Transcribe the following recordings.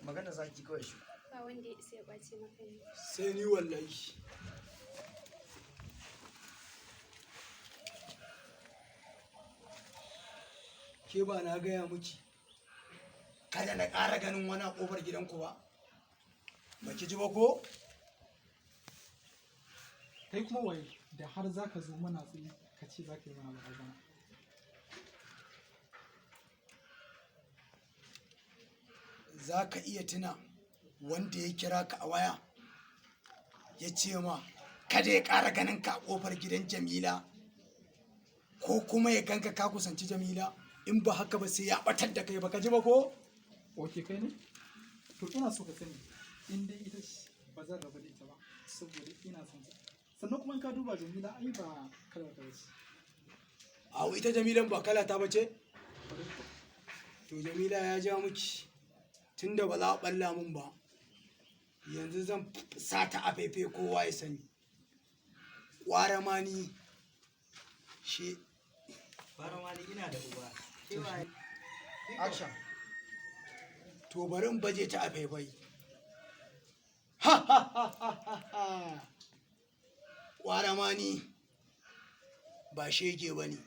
Magana zaki kawai shi. Ba wanda ya isa ya ƙwace maka ni. Sai ni wallahi. Ke ba na gaya miki kada na ƙara ganin wani a ƙofar gidanku ba. Ba ki ji ba ko? Kai kuma waye da har za ka zo mana tsaye ka ce za ka yi mana barazana? Za ka iya tuna wanda ya kira ka a waya ya ce ma kada ya ƙara ganin ka a ƙofar gidan Jamila, ko kuma ya ganka ka kusanci Jamila, in ba haka ba sai ya ɓatar da kai? Ba ka ji ba ko? Ok, kai ne? To ina so ka sani, in dai ita ce, ba zan rabu da ita ba saboda ina son ta. Sannan kuma in ka duba Jamila ai ba kalar ka bace. Awo, ita Jamilan ba kala ta bace? To Jamila ya ja miki, tunda ba za a balla mun ba. Yanzu zan sata a fefe kowa ya sani. Ƙwara ma ni shi. Bara ma ni ina da uba. Action. To bari in baje ta a faifai. Ha ha ha ha ha ha. Ƙwara ma ni ba shege ba ne.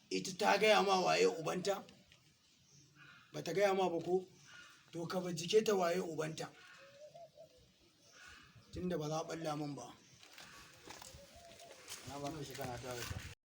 Ita ta gaya ma waye ubanta? Ba ta gaya ma ba ko? To ka bincike ta waye ubanta. Tunda ba za a ɓalla min ba. Na ba ka shi kana tare.